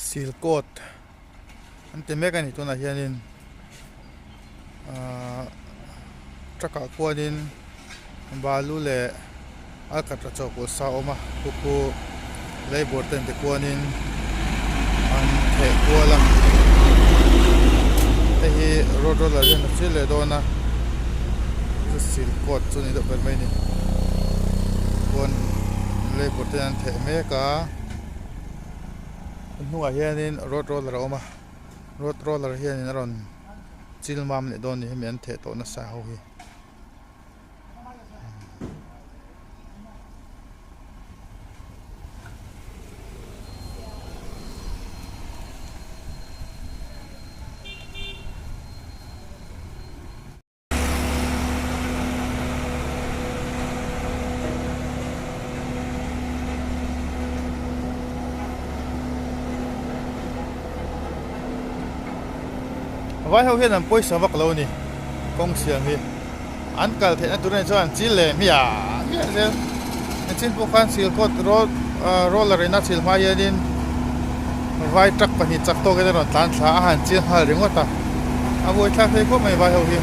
Silcoat an ti mek a ni tunah hianin ahh truck ah khuanin balu leh alkatra chawhpawlh sa a awm a khu khu labour ten te khuanin an theh kual a hei hi road roller hian a chil leh dawn a silcoat chu a ni deuh ber mai a ni chuan labour ten an theh mek a. A hnungah hianin road roller a awm a road roller hianin a rawn chil mam leh dawn a ni hemi an theh tawh nasa ho hi. Vai ho hian an pawisa vak lo a ni kawng siam hi an kal theihna tur a nih chuan an chil leh hmiah hmiah zel nichin pawh khan silkawt road ah roller in a chil hma hianin vai truck pahnih chak tawkin a rawn tlan thla a han chil nghal ringawt a. A buaithlak thei khawp mai vai ho hi.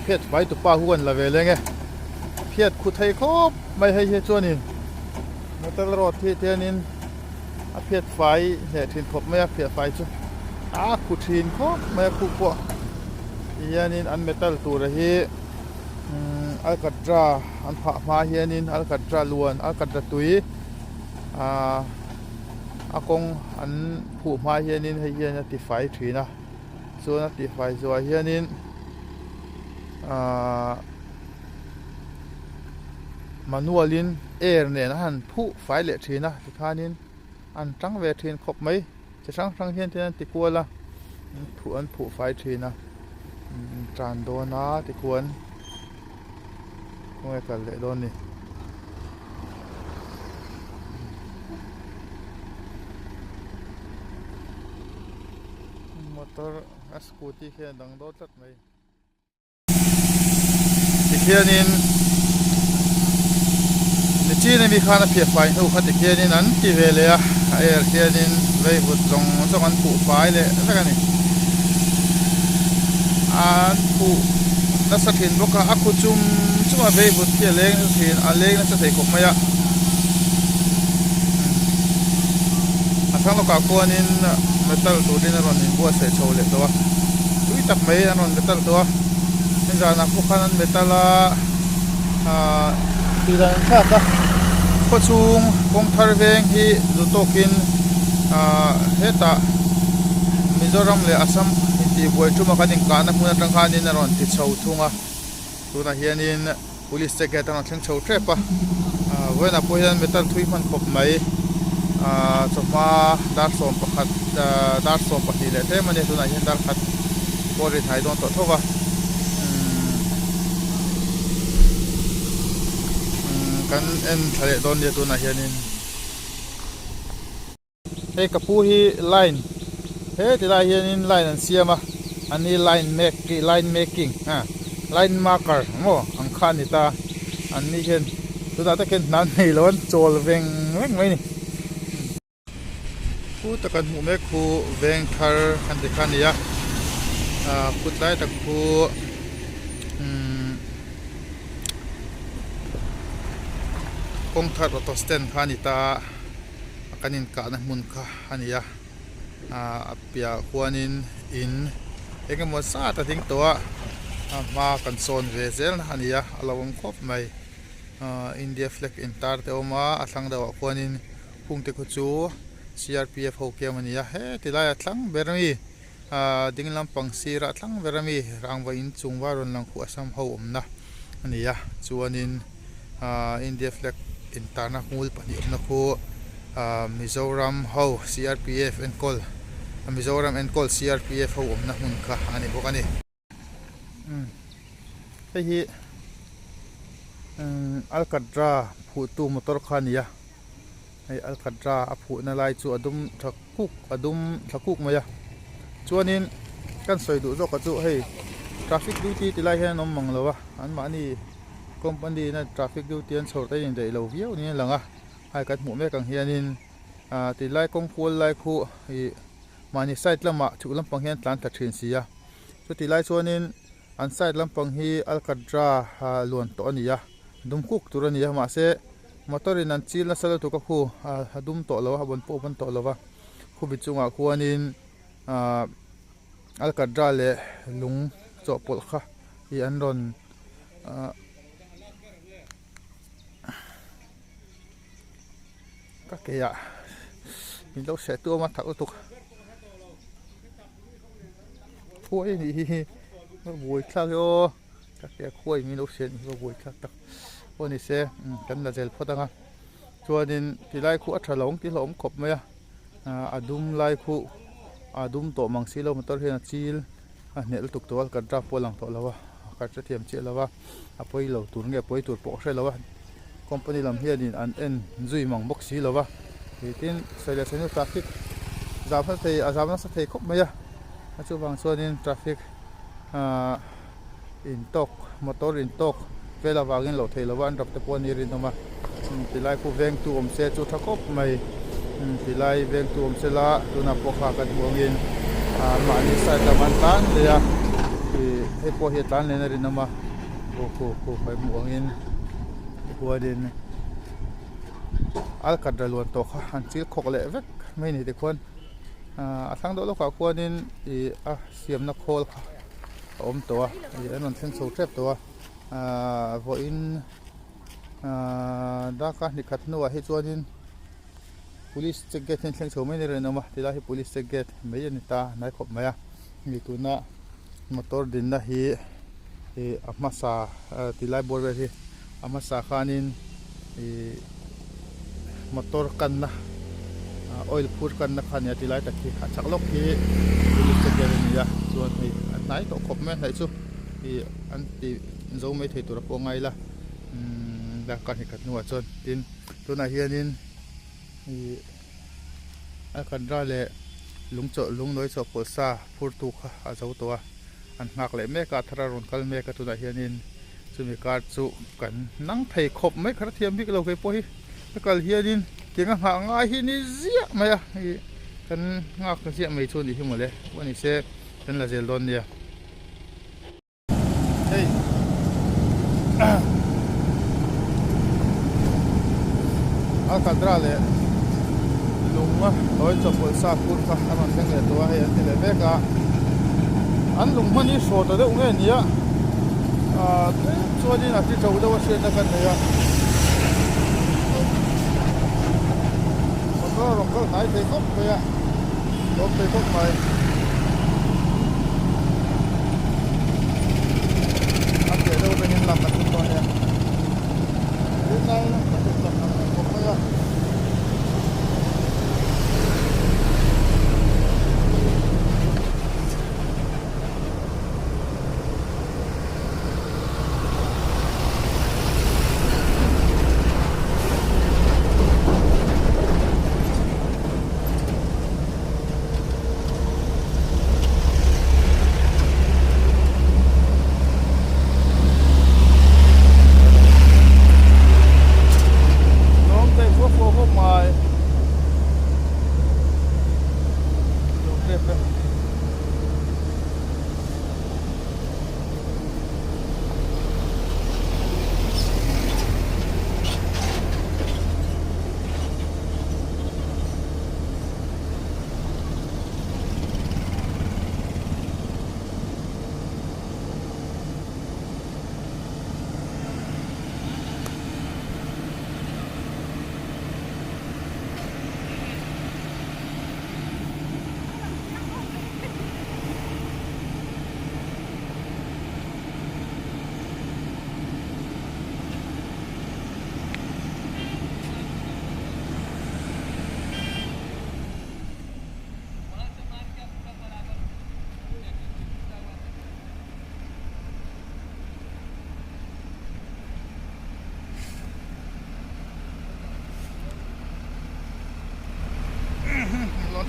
Phiat vai tupa hu an la ve leng e phiat khu thei khawp mai hei hi chuanin metal rod hi tianin a phiat fai hneh thin khawp mai a phiat fai chu a khu thin khawp mai a khuh pawh tihianin an metal tura hi umm alkatra an phah hma hianin alkatra luan alkatra tui ahh a kawng an phuh hma hianin hei hian a ti fai thin a. Chuan a tihfai zuah hianin ahh manual in air nen a han phuh fai leh thin a tikhanin an tang ve thin khawp mai chi hrang hrang hian te an ti kual a an phuh an phuh fai thin a tan dawn a tikhuan khawnge kal leh dawn ni. Motor a scooty khian a dang dawn tlat mai. Tikhianin nichin ami khan a phiah fai hnu kha tikhianin an ti ve leh a, a er khianin veivut zawng zawng an phuh fai leh vek a ni. An phuh nasa thin bawk a, a khu chum chum a veivut khi a leng nasa thin a leng nasa thei khawp mai a. A thlang lawkah khuanin metal turin a rawn inbuatsaih chho leh tawh a, tui tak mai an rawn metal tawh a, nizanah pawh khan an metal a ahh tih dan an thlak a, khawchhung kawng thar veng hi duh tawkin ahh hetah Mizoram leh Assam intihbuai thuma kan inkahna hmun atang khanin a rawn ti chho thung a, tunah hianin. Police te gate a rawn thleng chho tep a ah vawiinah pawh hian metal thui hman khawp mai ah chawhma dar 11 ah dar 12 leh tlem a nia tunah hian dar khat pawh ri hnai dawn tawh tho va umm umm kan en thla leh dawn nia tunah hianin. Hei ka pu hi line he ti lai hianin line an siam a an ni line make line making a line marker maw ang kha a ni ta an ni hian tunah tak hian hna an nei lo an chawl veng veng mai a ni. Khu tak an hmuh mek khu veng thar kan ti kha a ni a ah khut lai tak khu umm kawng thar auto stand kha a ni ta a kan inkahna hmun kha a ni a ah a piahah khuanin in eng emaw zat a ding tawh a a hma kan sawn ve zel na a ni a a lo awm khawp mai ah India flag intar te a awm a a thlang deuhah khuanin. Hung te khu chu CRPF ho kiam a ni a, he ti laiah tlang ber ami ahh ding lampang sirah tlang ber ami rangva inchung va rawn lang khuh Assam ho awmna a ni a, chuanin ahh India flag intarna hmul pahnih awmna khu ahh Mizoram ho CRPF enkawl Mizoram enkawl CRPF ho awmna hmun kha a ni bawk a ni. Hei hi alkatra phuhtu motor kha a ni a hei alkatra a phuhna lai chu a dum tha kuk a dum thla kuk mai a chuanin kan sawi duh zawk ah chu hei traffic duty ti lai hian an awm mang lo a anmahni company in a traffic duty an chhawr te a indaih lo viau niin a lang a hai kan hmuh mek ang hianin ah tilai kawng kual lai khu ih mahni side lamah chhuk lampang hian tlan thla thin si a. Chutih lai chuanin an side lampang hi alkatra luan tawh a ni a, dum kuk tur a ni a mahse motor in an chil nasa lutuk a khu a dum tawh lo a, a ban pawh a ban tawh lo va, khumi chungah khuanin ahh alkatra leh lung chawhpawlh kha ih an rawn ahh ka ke ah min lo seh tuam a thak lutuk. Khuai a nih hi a buai thlak hi aw ka ke a khuai min lo hriat hi a buai thlak tak pawh ni se kan la zel phawt ang a chuanin tilai khu a tha lo ang tih hlauhawm khawp mai a ah a dum lai khu a dum tawh mang si lo motor hian a chil a hneh lutuk tawh a kan tap pawh a lang tawh lo a ka hrethiam chiah lo a a pawi lo tur nge a pawi tur pawh ka hre lo a company lam hianin an en zui mang bawk si lo va ih tin sawi leh sawi hnu traffic zam nasa thei a zam nasa thei khawp mai a a chuvang chuanin traffic ahh intawk motor intawk vel avangin loh theih lova an rap te pawh a ni rinawm a tilai khu vengtu awm se chu tha khawp mai tilai vengtu awm se la tunah pawh kha kan hmuh angin ahh mahni side lam an tlan leh a ih hei pawh hi a tlan leh na rinawm a. Khu khu khu kan hmuh angin tichuanin alkatra luan tawh kha an chil khawk leh vek mai a ni tikhuan ahh a thlang deuh lawkah khuanin ih a siamna khawl kha a awm tawh a ih an rawn thleng chho tep tawh a ahh vawiin ahh darkar hnih khat hnuah hi chuanin police check gate hi an thleng chho mai a ni rinawm a tilai hi police check gate mai a ni ta hnai khawp mai a ni tuna. Motor dinna hi ih a hmasa tilai bawr vel hi a hmasa khanin ih motor kanna oil phur kanna kha a ni a tilai tak hi a chak lawk hi police te vel a ni a chuan hei a hnai tawh khawp mai a hnaih chu ih an ti zo mai thei tur a pawh ngai ila umm darkar hnih khat hnuah chuan tin tunah hianin ih. A kanra leh lung chawlh lung nawi chawhpawlh sa phurtu kha a zo tawh a an nghak leh mek a a thar a rawn kal mek a tunah hianin chumi kar chu kan nang thei khawp mai kha thiam bik lo kei pawh hi ka kal hianin tiang a nghah ngai hi ni ziah mai a ih kan nghak ziah mai chu a nih hi mawle pawh ni se kan la zel dawn nia. Hei Alkatra leh lung a tawi chawpawlh sa phur kha a rawn thleng leh tawh a hei an ti leh mek a an lung hman hi hraw ta deuh nge ni a ah tlem chuanin a ti to deuh a hriatna kan nei a motor a rawn kal hnai thei khawp mai a. Lawm thei khawp mai. A piah deuh atangin lak kan tum dawn nia. Tunlai ka tum tak ang reng khawp mai a.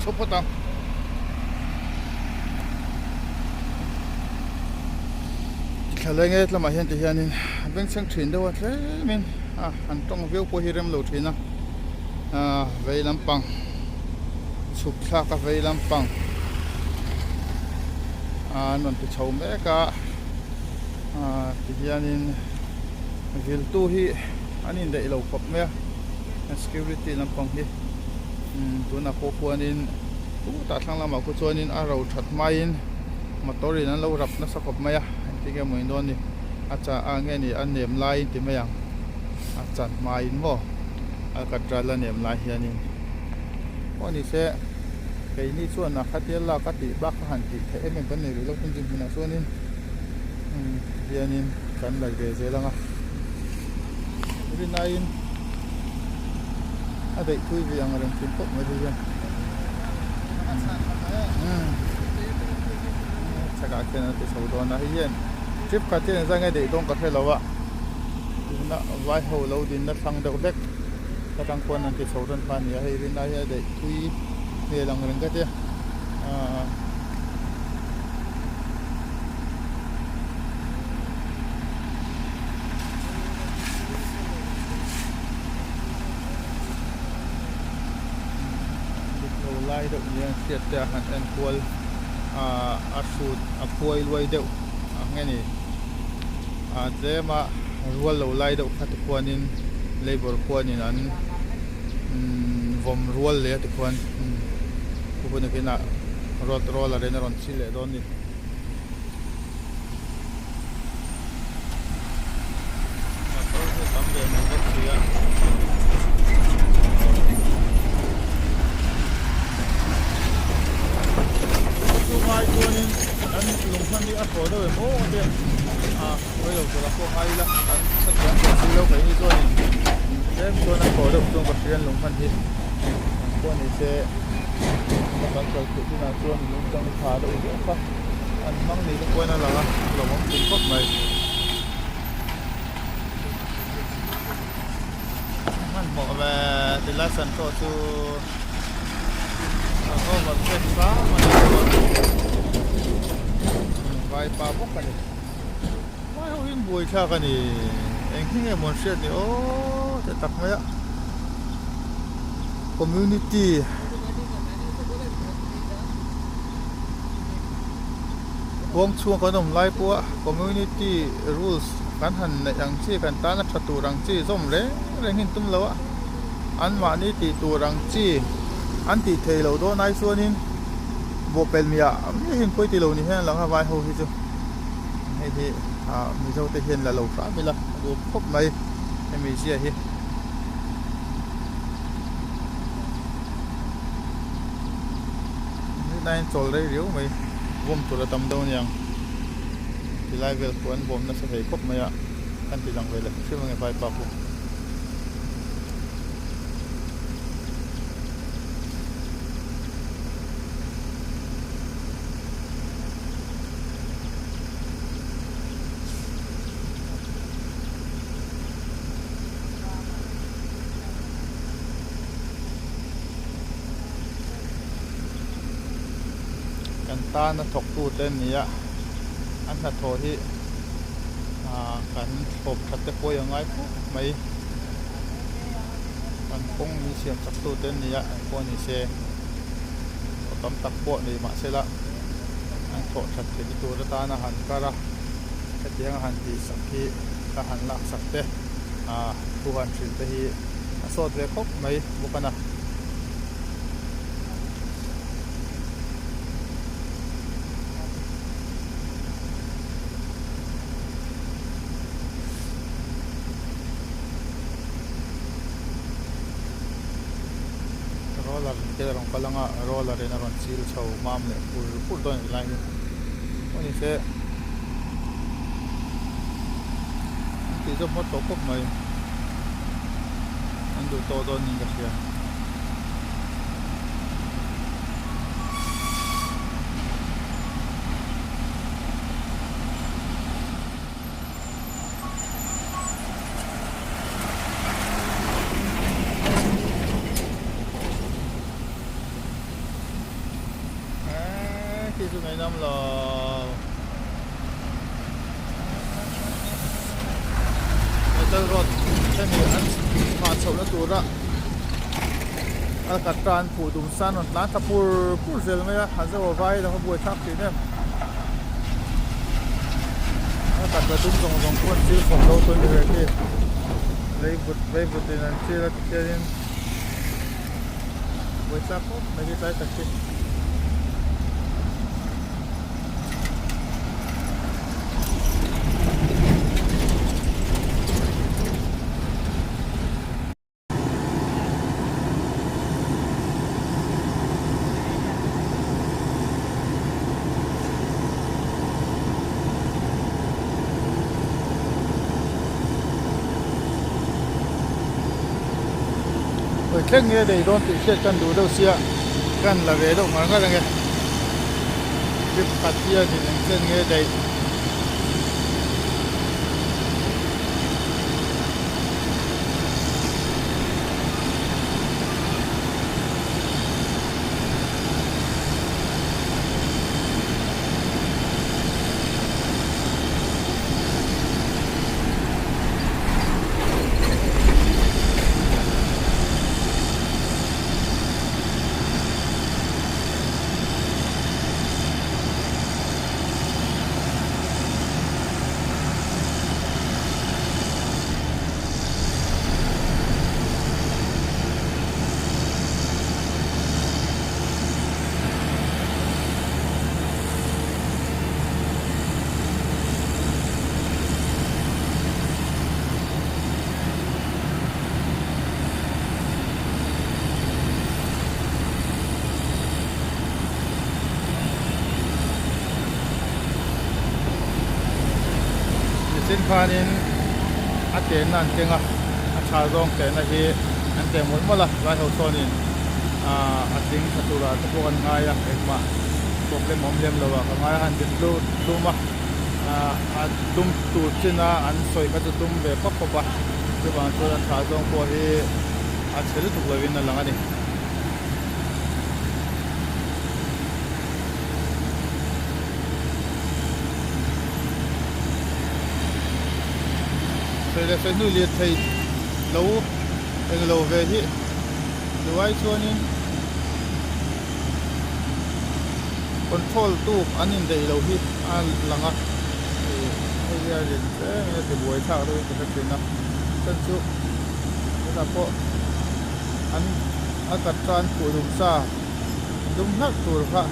chho phawt ang. Thlaleng e tlangah hian ti hianin a bengchheng thin deuh a tlemin a han tawng viau pawh hi rem lo thin a ah vei lampang chhuk thlak a vei lampang ah an rawn ti chho mek a ah ti hianin viltu hi an indaih lo khawp mai a security lampang hi umm tunah pawh khuanin chutah thlang lamah khuh chuanin a ro that hmain motor in an lo rap nasa khawp mai a engtin nge maw in dawn ni a cha a nge ni a nem lai in ti mai ang a chan hmain maw a katral a nem lai hianin pawh ni se keini chuan a khatia lak a tih bak a han tih theih em em kan nei rih lo tin dinhmunah chuanin umm hianin kan la ve zel ang a rinaiin a daih thui ve ang reng thin khawp mai hei hian chhakah khian an ti chho dawn a hei hian trip khat hian engzah nge daih dawn ka hre lo a tuna vai ho lo dinna thlang deuh hlek atang khuan an ti chho dawn kha a ni a hei rinai hi a daih thui hmel ang reng ka tia aaa. Dik lo lai deuh nia an hriat te a han en kual ah a hrut a phuai luai deuh ang nge ni ah tlem a rual lo lai deuh kha tikhuanin labour khuanin an vawm rual leh a tikhuan pu hun a kinah road roller in a rawn chhi leh dawn a ni. Motor hi a tam ve mai bawk si a. Chungai chuanin kan lung hman hi a thaw deuh em aw te a sawi lo tur a pawh ngai ila kan hrethiam tawh si lo keini chuanin tlem chuan a thaw deuh chuan ka hria lung hman hi ang pawh ni se kan kal theih hunah chuan lung chang tha deuh viau kha. An hmang ni te pawhin a lang a, a lawmawm thin khawp mai. Hmanhmawh ve tilai sanhraw chu a over take hram a ni lo a, vaipa bawk a ni. Vai ho hi an buai thlak a ni, eng hi nge maw an hriat ni aw teh tak mai a. Community. Kawng chhung kan awm lai pawha community rules kan han neih ang chi kan tana tha tur ang chi zawm reng reng hi an tum lo a anmahni tih tur ang chi an tih theih loh dawn ai chuanin bawhpelh miah miah hi an pawi ti lo ni hian a lang a vai ho hi chu hei hi ah mizo te hian la lo hram ila a duh khawp mai hemi zia hi. Nine chawl rei riau mai vawm tur a tam deuh aniang tilai vel pawh an vawm nasa thei khawp mai a kan ti lang ve leh hrim ange vaipa khu. Kan tana thawktute an ni a, an hnathawh hi ah kan thlawp that te pawh hi a ngai khawp mai. Kan kawng min siam chak tute an ni a, eng pawh ni se aw tam tak pawh nei mah se la an thawh that theihna tur atana han kar a, hetiang a han tih sak hi ka han lak sak te ah thu han hrilh te hi a sawt ve khawp mai bawk a na. Roller te a rawn kal ang a roller in a rawn chil chho mam leh pur pur dawn a ni lai hi pawh ni se an tih zawk hmawt tawh khawp mai an duh tawh dawn niin ka hria. awlsam lo. Metal rod hemi an chhah chhohna tura alkatra an phuh dum san rawn tlan thla pur pur zel mai a, a zo a vai lo a buai thlak thin em. Alkatra dum zawng zawng pawh an chil khawp lo tawh ni ve khi lei vut vei vutin an chil a tikhianin buai thlak khawp mai hi tlai tak hi. Hawi thleng nge daih dawn tih hriat kan duh deuh sia kan la ve deuh ngar ngar ange trip khat hianin eng chen nge daih. Nichin khanin a tehna an keng a, a tha zawng tehna hi an teh mawlh mawlh a, lai ho sawnin ahh a tling tha turah te pawh kan ngai a, engmah problem awm lem lo ah ka ngai a, han din tlum a, ahh a tum tur china an sawi kha chu tum ve pap pap a, chuvang chuan a tha zawng pawh hi a chhe lutuk lovin a lang a ni. Fei leh fei hnu lirthei lo englo ve hi duai chuanin control tu an indaih lo hi a lang a ih hei hi a rin tlem in a ti buai thlak deuhin ka hre thin a chhan chu tunah pawh an a kat tan phuh dum sa dum hlauh tur kha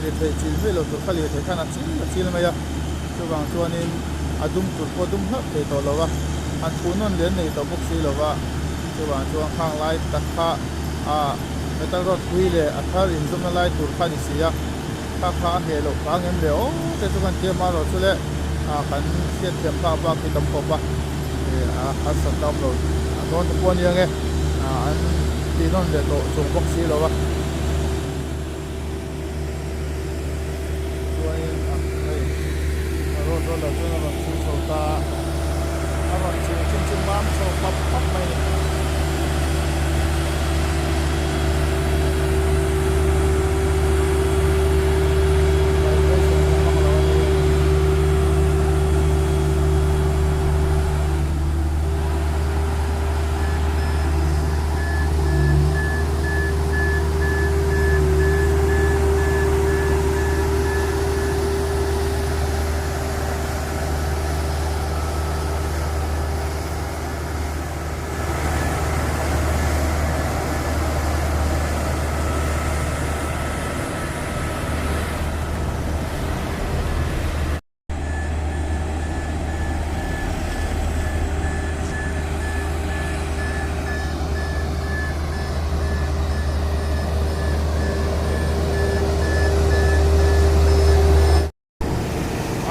lirthei chil mai lo tur kha lirthei khan a chil a chil mai a chuvang chuanin a dum tur pawh dum hlauh thei tawh lo a han phuh nawn leh an nei tawh bawk si lo va chuvang chuan khang lai tak kha ah metal rod hlui leh a thar inzawmna lai tur kha a ni si a kha kha a ngheh loh phah angem le aw te chu kan tia marawh chu le ah kan hriatthiam phak bak hi tam khawp a ih a harsatna awm lo a dawn te pawh a nia nge ah an tih nawn leh tawh chung bawk si lo a chuanin ah hei a road roller chuan a rawn chhui chho ta a a rawn chhui chin chu mam chho pap pap mai a ni. Vibration hi a hmang lo a ni.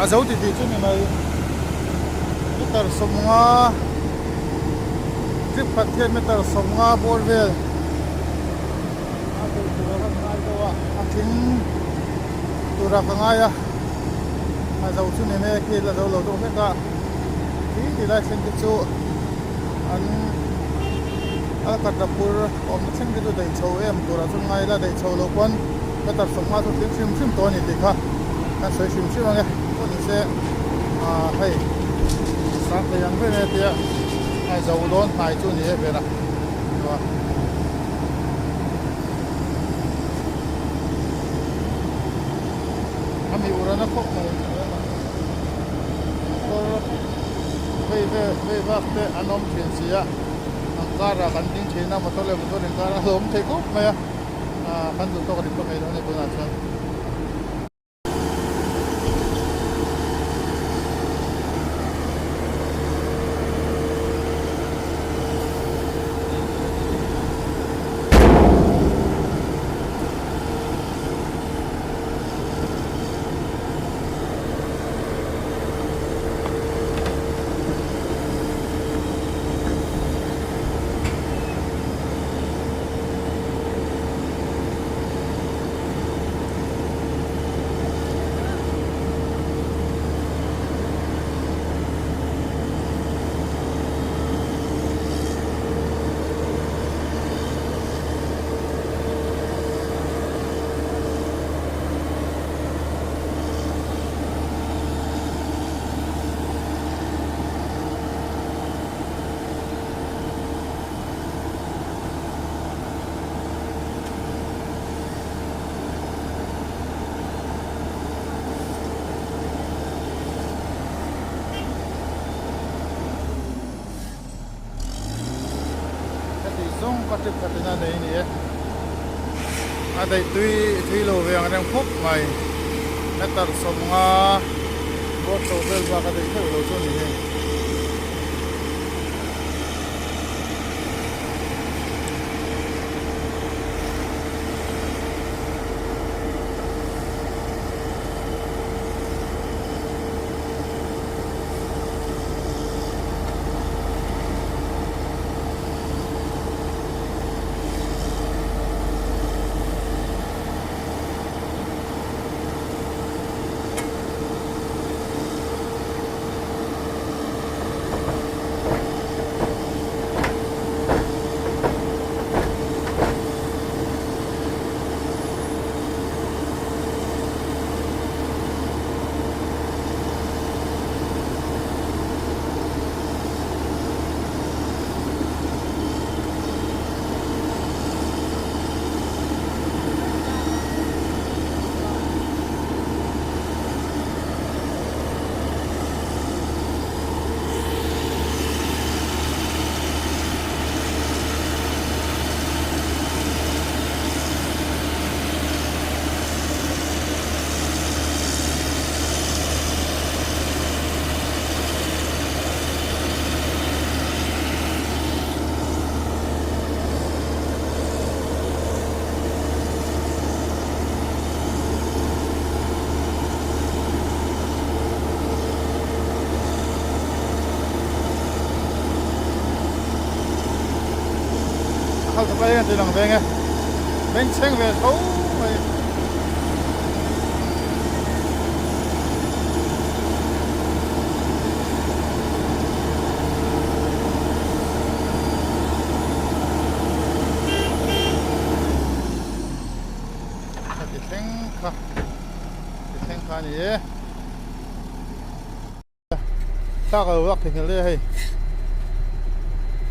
A zo ti tih chu ni mai meter 50 trip khat hian meter 50 bawr vel a thei tur a rawn ngai deuh a a tling tura ka ngai a a zo chu ni mek hi la zo lo deuh hlek a khi ti lai thleng te chu an alkatra phur awmna thleng te chu daih chho em turah chuan ngai ila daih chho loh pawn meter 50 chu tling hrim hrim tawh a ni tih kha. Kan sawi hrim hrim ang e, pawh ni se ah hei sang thei ang ber e tia a zo dawn hnai chu ni e ber a chuan. A mi urana khawp mai motor vei vel vei vak te an awm thin si a an car ah kan ding thin a motor leh motor inkar a hlawm thei khawp mai a ah kan duh tawk a dik tawh mai dawn a ni tunah chuan. Heti zawng ka trip khat ina nei a ni e. A daih tui tui lo ve ang reng khawp mai. Meter 50 bawr chho vel bak a daih theuh lo chu a ni hei. A khalh tak lai hian tui lang veng e bengchheng ve tho mai. Heti thleng kha ti thleng kha a ni e thlak a lo lak thei hle hei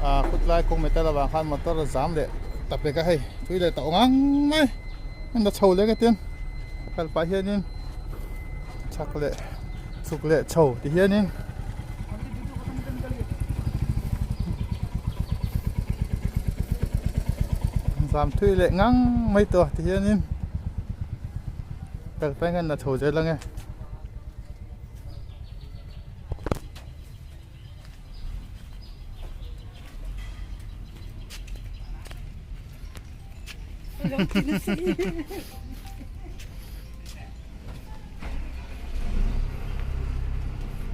ah khutlai kawng metal avang khan motor a zam leh ta pek a hei tui leh tawh ngang mai an la chho leh ka tiang kal pah hianin chhak leh chhuk leh chho ti hianin zam thui leh ngang mai tawh ti hianin kal pah hian la chho zel ang e.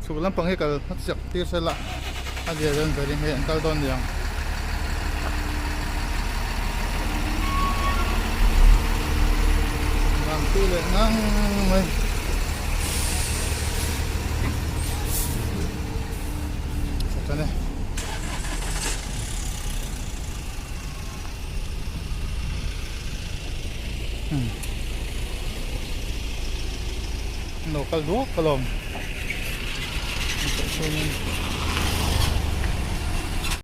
Chhuk lampang hi kal hmachak tir sela a zia dawn berin hei an kal dawn niang. Vangtui leh ngang mai. Chatan e. Hmm. An lo kal duak alawm. Chuanin.